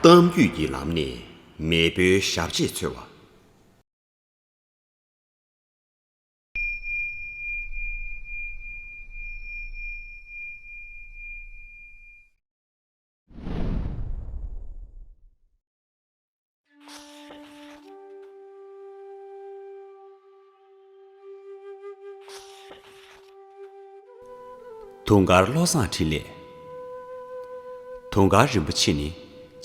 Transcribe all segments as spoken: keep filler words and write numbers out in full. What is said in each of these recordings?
གཏམ་རྒྱུད་ཀྱི་ལམ་ནས་མེས་པོའི་ཞབས་རྗེས་འཚོལ་བ། དུང་དཀར་བློ་བཟང་འཕྲིན་ལས། དུང་དཀར་རིན་པོ་ཆེ་ནི་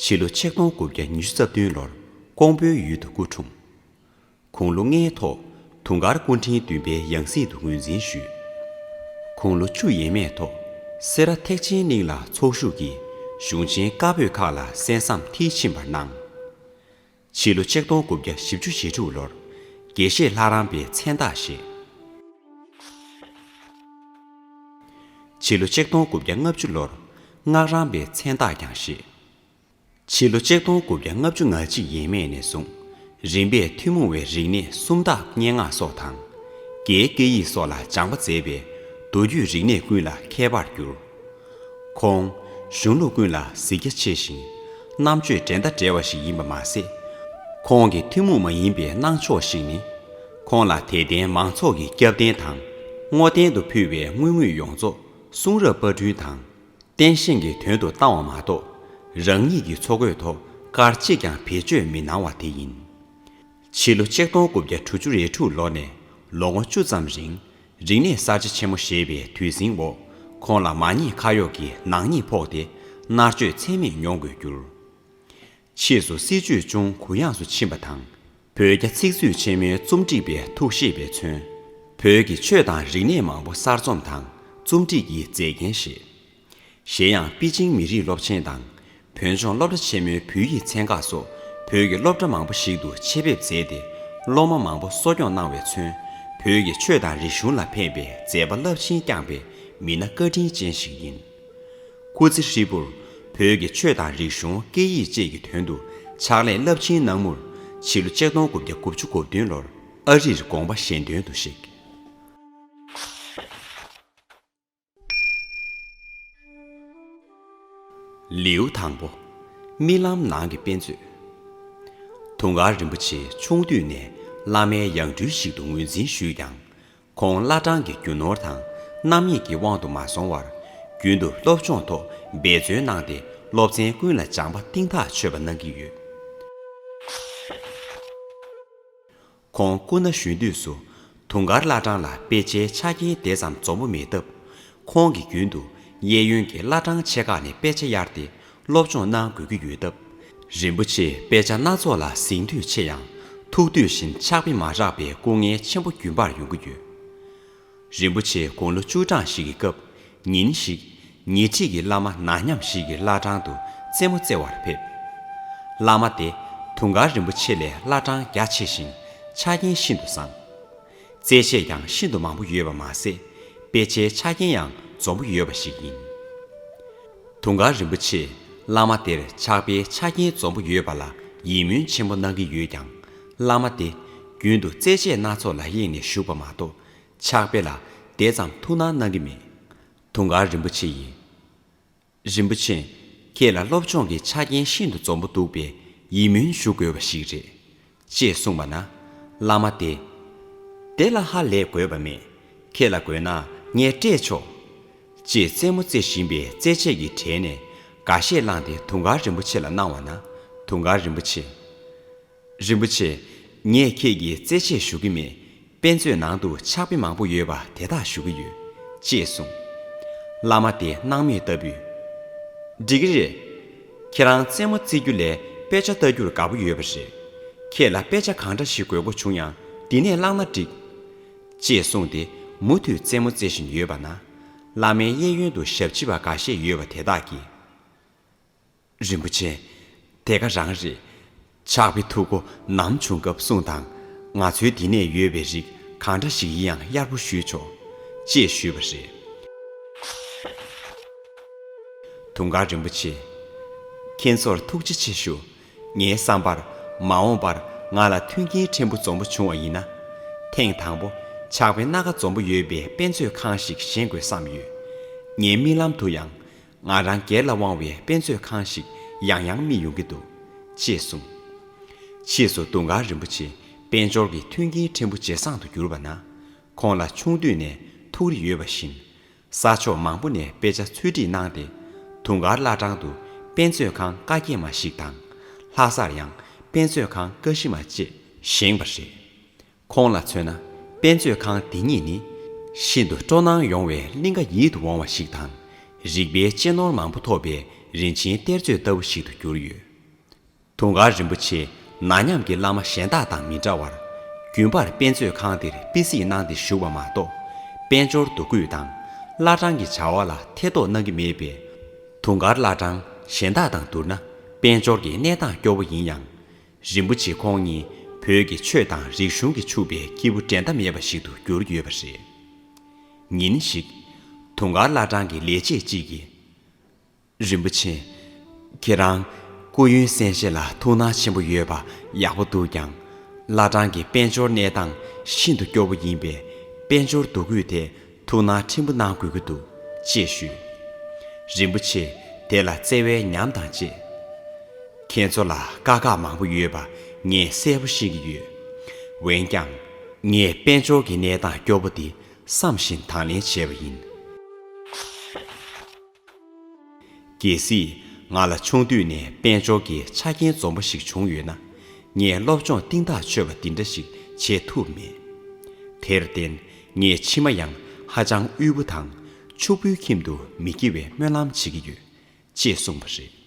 ཕྱི་ལོ་ཆིག་སྟོང་དགུ་བརྒྱ་ཉི་ཤུ་རྩ་བདུན་ལོར་ཀོང་པོའི་ཡུལ་དུ་སྐུ་འཁྲུངས། དགུང་ལོ་ལྔའི་ཐོག་དུང་དཀར་སྐུ་ཕྲེང་བདུན་པའི་ཡང་སྲིད་དུ་ངོས་འཛིན་ཞུས། དགུང་ལོ་བཅུ་ཡས་མས་ཐོག་སེ་ར་ཐེག་ཆེན་གླིང་ལ་ཚོགས་ཞུགས་ཀྱིས་གཞུང་ཆེན་བཀའ་པོད་ཁག་ལ་གསན་བསམ་མཐིལ་ཕྱིན་པར་གནང་། ཕྱི་ལོ་ཆིག་སྟོང་དགུ་བརྒྱ་བཞི་བཅུ་ཞེ་དྲུག་ལོར་དགེ་བཤེས་ལྷ་རམས་པའི་མཚན་རྟགས་བཞེས། ཕྱི་ལོ་ཆིག་སྟོང་དགུ་བརྒྱ་ལྔ་བཅུ་ལོར་སྔགས་རམས་པའི་མཚན་རྟགས་ཀྱང་བཞེས། ཕྱི་ལོ་ཆིག་སྟོང་དགུ་བརྒྱ་ལྔ་བཅུ་ང་གཅིག་ཡས་མས་ནས་བཟུང་རིམ་པས་ཐུན་མོང་བའི་རིག་གནས་སུམ་རྟགས་སྙན་ངག་སོགས་དང་། རྒྱའི་སྐད་ཡིག་སོགས་ལ་སྦྱངས་པ་མཛད་པས་མདོ་རྒྱུད་རིག་གནས་ཀུན་ལ་མཁས་པར་གྱུར། ཁོང་གཞུང་ལུགས་ཀུན་ལ་གཟིགས་རྒྱ་ཆེ་ཞིང་རྣམ་དཔྱོད་འགྲན་ཟླ་བྲལ་བ་ཞིག་ཡིན་པ་མ་ཟད། ཁོང་གི་ཐུན་མོང་མ་ཡིན་པའི་གནང་ཕྱོགས་ཤིག་ནི། ཁོང་ལ་དད་ལྡན་མང་ཚོགས་ཀྱི་སྐྱབས་རྟེན་དང་བསྔོ་རྟེན་དུ་ཕུལ་བའི་དངུལ་དངོས་ཡོངས་རྫོགས་གསུང་རབ་པར་སྐྲུན་དང་། བསྟན་བཞེངས་ཀྱི་དོན་དུ་བཏང་བ་མ་གཏོགས། རང་ཉིད་ཀྱི་འཚོ་གོས་ཐོག་སྐར་གཅིག་ཀྱང་བེད་སྤྱོད་མི་གནང་བ་དེ་ཡིན། ཕྱི་ལོ་ཆིག་སྟོང་དགུ་བརྒྱ་དྲུག་ཅུ་རེ་དྲུག་ལོ་ནས་ལོ་ངོ་བཅུ་ཙམ་རིང་རིག་གནས་གསར་བརྗེ་ཆེན་མོ་ཞེས་པའི་དུས་ཟིང་འོག་ཁོང་ལ་མ་ཉེས་ཁ་གཡོགས་ཀྱི་ནག་ཉེས་ཕོག་སྟེ་མནར་གཅོད་ཚད་མེད་མྱོང་དགོས་གྱུར། ཕྱིས་སུ་སྲིད་བྱུས་ཅུང་གུ་ཡངས་སུ་ཕྱིན་པ་དང་། བོད་རྒྱ་ཚིག་མཛོད་ཆེན་མོའི་རྩོམ་སྒྲིག་པའི་ཐུགས་བཞེད་པས་མཚོན། བོད་ཀྱི་ཆོས་དང་རིག་གནས་མང་པོ་གསར་རྩོམ་དང་རྩོམ་སྒྲིག་གི་མཛེས་རྒྱན་བཞེས། གཞན་ཡང་པེ་ཅིང་མི་རིགས་སློབ་ཆེན་དང་། བོད་ལྗོངས་སློབ་གྲྭ་ཆེན་མོའི་བོད་ཡིག་ཚན་ཁག་སོགས་བོད་ཀྱི་སློབ་གྲྭ་མང་པོ་ཞིག་ཏུ་ཆེད་ཕེབས་མཛད་དེ། སློབ་མ་མང་པོ་གསོ་སྐྱོང་གནང་བས་མཚོན། བོད་ཀྱི་ཆོས་དང་རིག་གཞུང་ལ་ཕན་པའི་མཛད་པ་རླབས་ཆེན་བསྐྱངས་པའི་མི་སྣ་བཀའ་དྲིན་ཅན་ཞིག་ཡིན། སྐུ་ཚེ་ཧྲིལ་པོར་བོད་ཀྱི་ཆོས་དང་རིག་གཞུང་སྐད་ཡིག་བཅས་ཀྱི་དོན་དུ་ཕྱག་ལས་རླབས་ཆེན་གནང་མུར། ཕྱི་ལོ་ཆིག་སྟོང་དགུ་བརྒྱ་དགུ་བཅུ་གོ་བདུན་ལོར་ཨ་རིར་དགོངས་པ་གཞན་དོན་དུ་གཤེགས། ལེའུ་དང་པོ། རྨི་ལམ་ནང་གི་དཔེ་མཛོད། དུང་དཀར་རིན་པོ་ཆེ་ཆུང་དུས་ནས་བླ་མའི་ཡང་སྤྲུལ་ཞིག་ཏུ་ངོས་འཛིན་ཞུས་ཀྱང་། ཁོང་བླ་བྲང་གི་རྒྱུ་ནོར་དང་རྣམ་གཡེང་གི་དབང་དུ་མ་སོང་བར། རྒྱུན་དུ་སློབ་སྦྱོང་ཐོག་འབད་བརྩོན་གནང་སྟེ། སློབ་ཚན་ཀུན་ལ་སྦྱངས་པ་གཏིང་ཐག་ཆོད་པ་གནང་གི་ཡོད། ཁོང་སྐུ་ན་གཞོན་དུས་སུ་དུང་དཀར་བླ་བྲང་ལ་དཔེ་ཆའི་ཆ་རྐྱེན་དེ་ཙམ་འཛོམས་པོ་མེད་སྟབས། ཁོང་གིས་རྒྱུན་དུ་གཡས་གཡོན་གྱི་བླ་བྲང་ཆེ་ཁག་ནས་དཔེ་ཆ་གཡར་ཏེ་སློབ་སྦྱོང་གནང་དགོས་ཀྱི་ཡོད་སྟབས། རིན་པོ་ཆེས་དཔེ་ཆ་སྣ་ཚོགས་ལ་གཟེངས་བསྟོད་ཆེ་ཡང་། ཐུགས་འདོད་བཞིན་ཕྱག་དཔེ་མ་རག་པའི་སྐུ་ངལ་ཆེན་པོ་རྒྱུན་པར་ཡོང་གི་ཡོད། རིན་པོ་ཆེ་དགུང་ལོ་བཅུ་གྲངས་ཤིག་གི་སྐབས། ཉིན་ཞིག་ཉེ་འཁྲིས་ཀྱི་བླ་མ་ནག་ཉམས་ཤིག་གི་བླ་བྲང་དུ་རྩེད་མོ་རྩེ་བར་ཕེབས། བླ་མ་དེ་དུང་དཀར་རིན་པོ་ཆེ་ལས་བླ་བྲང་རྒྱ་ཆེ་ཞིང་ཆ་རྐྱེན་ཤིན་ཏུ་བཟང་། རྩེད་ཆས་ཀྱང་ཤིན་ཏུ་མང་པོ་ཡོད་པ་མ་ཟད། དཔེ་ཆའི་ཆ་རྐྱེན་ཡང་འཛོམས་པོ་ཡོད་པ་ཞིག་ཡིན། དུང་དཀར་རིན་པོ་ཆེས་བླ་མ་དེར་ཕྱག་དཔེའི་ཆ་རྐྱེན་འཛོམས་པོ་ཡོད་པ་ལ་ཡིད་སྨོན་ཆེན་པོ་གནང་གི་ཡོད་ཀྱང་། བླ་མ་དེ་རྒྱུན་དུ་རྩེད་ཆས་སྣ་ཚོགས་ལ་གཡེང་ནས་བཞུགས་པ་མ་གཏོགས། ཕྱག་དཔེ་ལ་དེ་ཙམ་ཐུགས་སྣང་གནང་གི་མེད། དུང་དཀར་རིན་པོ་ཆེ་ཡིས། རིན་པོ་ཆེ། ཁྱེད་ལ་སློབ་སྦྱོང་གི་ཆ་རྐྱེན་ཤིན་ཏུ་འཛོམས་པོ་འདུག་པས་ཡིད་སྨོན་ཞུ་དགོས་པ་ཞིག་རེད། ཅེས་གསུངས་པ་ན། བླ་མ་དེ། དེ་ལ་ཧ་ལས་དགོས་པ་མེད། ཁྱེད་ལ་དགོས་ན་ངས་སྤྲད་ཆོག་ཅེས་རྩེད་མོ་རྩེ་བཞིན་པའི་རྩེད་ཆས་ཀྱི་གྲས་ནས་འགའ་ཤས་བླངས་ཏེ་དུང་དཀར་རིན་པོ་ཆེ་ལ་གནང་བ་ན། དུང་དཀར་རིན་པོ་ཆེ། རིན་པོ་ཆེ། ངས་ཁྱེད་ཀྱི་རྩེད་ཆས་ཞུ་གི་མེད། དཔེ་མཛོད་ནང་དུ་ཕྱག་དཔེ་མང་པོ་ཡོད་པ་དེ་དག་ཞུ་གི་ཡོད། ཅེས་གསུངས། བླ་མ་དེ་སྣང་མེད་ལྟ་བུས། འགྲིག་གི་རེད། ཁྱེད་རང་རྩེད་མོ་རྩེ་རྒྱུ་ལས་དཔེ་ཆ་ལྟ་རྒྱུར་དགའ་པོ་ཡོད་པ་རེད། ཁྱེད་ལ་དཔེ་ཆ་གང་འདྲ་ཞིག་དགོས་མཁོ་བྱུང་ཡང་འདི་ནས་བླངས་ན་འགྲིག་ཅེས་གསུངས་ཏེ་མུ་མཐུད་རྩེད་མོ་རྩེ་བཞིན་ཡོད་པ་ན། བླ་མའི་གཡས་གཡོན་དུ་ཞབས་ཕྱི་པ་འགའ་ཤས་ཡོད་པ་དེ་དག་གིས། རིན་པོ་ཆེ། དེ་ག་རང་རེད། ཕྱག་དཔེ་ཐུག་གོ་ནམ་བྱུང་སྐབས་གསུངས་དང་། ང་ཚོའི་འདི་ནས་ཡོད་པའི་རིགས་གང་འདྲ་ཞིག་ཡིན་ཡང་གཡར་པོ་ཞུས་ཆོག་ཅེས་ཞུས་པ་རེད། དུང་དཀར་རིན་པོ་ཆེ། མཁྱེན་ཚོར་ཐུགས་རྗེ་ཆེ་ཞུ། ངའི་བསམ་པར་མ་འོངས་པར་ང་ལ་མཐུན་རྐྱེན་ཕྲན་བུ་འཛོམས་པོ་བྱུང་བ་ཡིན་ན། ཐེངས་དང་པོ་ཕྱག་དཔེ་སྣ་ཁ་འཛོམས་པོ་ཡོད་པའི་དཔེ་མཛོད་ཁང་ཞིག་བཞེངས་དགོས་བསམ་ཡོད། ངའི་རྨི་ལམ་དུ་ཡང་། ང་རང་སྒེར་ལ་དབང་བའི་དཔེ་མཛོད་ཁང་ཞིག་ཡང་ཡང་རྨིས་ཡོང་གི་འདུག་ཅེས་གསུངས། ཕྱིས་སུ་དུང་དཀར་རིན་པོ་ཆེ་དཔལ་འབྱོར་གྱི་མཐུན་རྐྱེན་ཕྲན་བུ་ཇེ་བཟང་དུ་གྱུར་པ་ན། ཁོང་ལ་ཆུང་དུས་ནས་ཐུགས་རེ་ཡོད་པ་བཞིན། ས་ཕྱོགས་མང་པོ་ནས་དཔེ་ཆ་ཚུར་ཁྲིད་གནང་སྟེ། དུང་དཀར་བླ་བྲང་དུ་དཔེ་མཛོད་ཁང་ཀ་གྱད་མ་ཞིག་དང་། ལྷ་སར་ཡང་དཔེ་མཛོད་ཁང་ཀ་ཤི་མ་བཅས་བཞེངས་པ་རེད། ཁོང་ལ་མཚོན་ན། དཔེ་མཛོད་ཁང་འདི་ཉིད་ནི། ཤིན་ཏུ་སྤྲོ་སྣང་ཡོང་བའི་གླིང་ག་ཡིད་དུ་འོང་བ་ཞིག་དང་། རིག་པའི་གཅེས་ནོར་མང་པོ་ཐོབ་པའི་རིན་ཆེན་གཏེར་མཛོད་ལྟ་བུ་ཞིག་ཏུ་གྱུར་ཡོད། དུང་དཀར་རིན་པོ་ཆེ་ན་མཉམ་གྱི་བླ་མ་གཞན་དག་དང་མི་འདྲ་བར། རྒྱུན་པར་དཔེ་མཛོད་ཁང་འདིར་དཔེ་གཟིགས་གནང་སྟེ་བཞུགས་པ་མ་གཏོགས། དཔལ་འབྱོར་འདུ་འགོད་དང་བླ་བྲང་གི་བྱ་བ་ལ་ཐེ་གཏོགས་གནང་གི་མེད་པས། དུང་དཀར་བླ་བྲང་གཞན་དག་དང་བསྡུར་ན། དཔལ་འབྱོར་གྱི་གནས་སྟངས་སྐྱོ་བོ་ཡིན་ཡང་། རིན་པོ་ཆེ་ཁོང་ཉིད་བོད་ཀྱི་ཆོས་དང་རིག་གཞུང་གིས་ཕྱུག་པའི་སྐྱེས་བུ་འགྲན་ཟླ་མེད་པ་ཞིག་ཏུ་གྱུར་ཡོད་པ་རེད། ཉིན་ཞིག་དུང་དཀར་བླ་བྲང་གི་ལས་བྱེད་ཅིག་གིས། རིན་པོ་ཆེ། ཁྱེད་རང་སྐུ་ཡོན་གསན་བཞེས་ལ་ཐུགས་སྣང་ཆེན་པོ་ཡོད་པ་ཡག་པོ་འདུག་ཀྱང་། བླ་བྲང་གི་དཔལ་འབྱོར་གནས་སྟངས་ཤིན་ཏུ་སྐྱོ་བོ་ཡིན་པས། དཔལ་འབྱོར་འདུ་འགོད་ཐད་ཐུགས་སྣང་ཕྲན་བུ་གནང་དགོས་ཀྱི་འདུག་ཅེས་ཞུས། རིན་པོ་ཆེས་དེ་ལ་བརྩེ་བའི་ཉམས་དང་བཅས། ཁྱེད་ཚོ་ལ་དཀའ་ཁག་མང་པོ་ཡོད་པ་ངས་གསལ་པོ་ཤེས་ཀྱི་ཡོད། འོན་ཀྱང་། ངས་དཔལ་འབྱོར་གྱི་གནས་སྟངས་སྐྱོ་བོ་འདི་བསམ་བཞིན་དང་ལེན་བྱས་པ་ཡིན། གལ་སྲིད་ང་ལ་ཆུང་དུས་ནས་དཔལ་འབྱོར་གྱི་ཆ་རྐྱེན་འཛོམས་པོ་ཞིག་བྱུང་ཡོད་ན། ངས་སློབ་སྦྱོང་གཏིང་ཐག་ཆོད་པ་འདི་འདྲ་ཞིག་བྱེད་ཐུབ་མེད། དེར་བརྟེན། ངས་ཕྱི་མ་ཡང་ཧ་ཅང་དབུལ་པོ་དང་ཕྱུག་པོའི་ཁྱིམ་དུ་མི་སྐྱེ་བའི་སྨོན་ལམ་བྱེད་ཀྱི་ཡོད། ཅེས་གསུངས་པ་རེད།